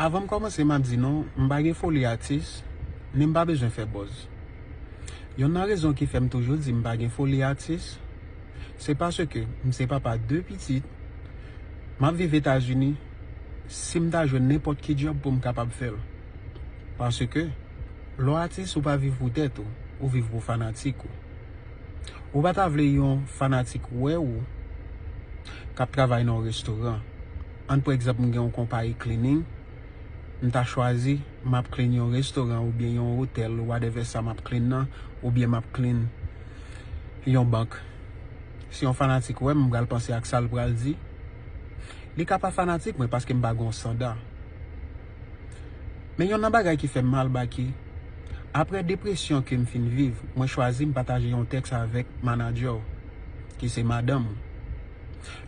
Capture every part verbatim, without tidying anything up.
Avan m kòmanse, m ap di nou, m pa gen foli atis, ni m pa bezwen fè buzz. Yonn nan rezon ki fè m toujou di m pa gen foli atis, se paske m se papa de pitit, m ap viv Etazini, si m ta jwenn nenpòt ki djòb pou m kapab fè l. Paske, lè w atis, ou pa viv pou tèt ou, ou viv pou fanatik ou. Ou pa ta vle yon fanatik wè ou k ap travay nan yon restoran. Ann pran egzanp, m gen yon konpayi cleaning, m ta chwazi, m ap clean yon restoran oubyen yon otèl, whatever sa m ap clean nan, oubyen m ap clean yon bank. Si yon fanatik wè m, m pral panse ak sa l pral di. Li ka pa fanatik mwen paske m pa gen yon sanda. Men yonn nan bagay ki fè m mal, Baky, apre depresyon ke m fin viv, mwen chwazi m pataje yon tèks avèk manadjè w, ki se madanm ou.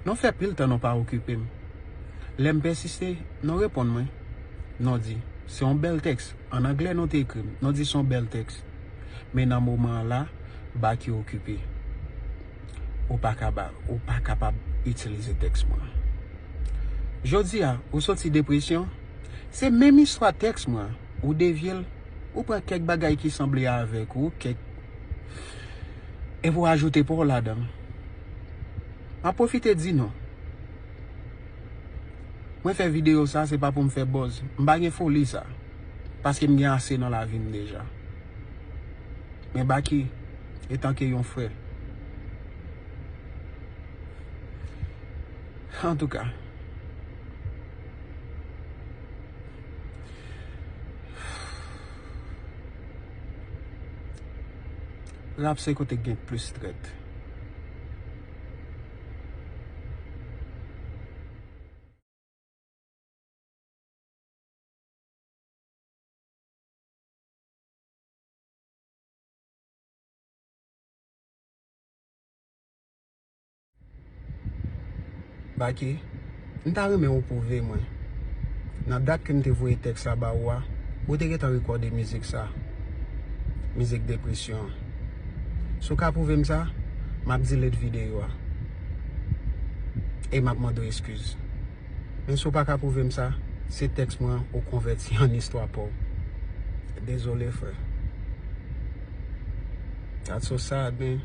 Nou fè pil tan nou pa okipe m. Lè m pèsiste, nou reponn mwen. Nou di, se yon bèl tèks. An anglè nou te ekri m. Nou di se yon bèl tèks. Men nan moman an la, Baky okipe. Ou pa kaba-, ou pa kapab itilize tèks mwen. Jodi a, ou soti depresyon, se menm istwa tèks mwen. Ou devye l, ou pran kèk bagay ki sanble avèk ou, kèk, epi w ajoute pa w ladan l. M ap pwofite di nou, mwen fè videyo sa, se pa pou m fè buzz. M pa gen foli sa. Paske m gen ase nan lavi m deja. Men Baky, etanke yon frè. Antouka, rap se kote k gen plis trèt. Baky, m ta renmen ou pwouve mwen, nan dat ke m te voye tèks la ba ou a, ou te gentan rekòde mizik sa, mizik depresyon an. Si w ka pwouve m sa, m ap delete videyo a. E m ap mande w eskiz. Men si w pa ka pwouve m sa, se tèks mwen an ou konvèti an istwa pa w. Dezole, frè. That's so sad, man.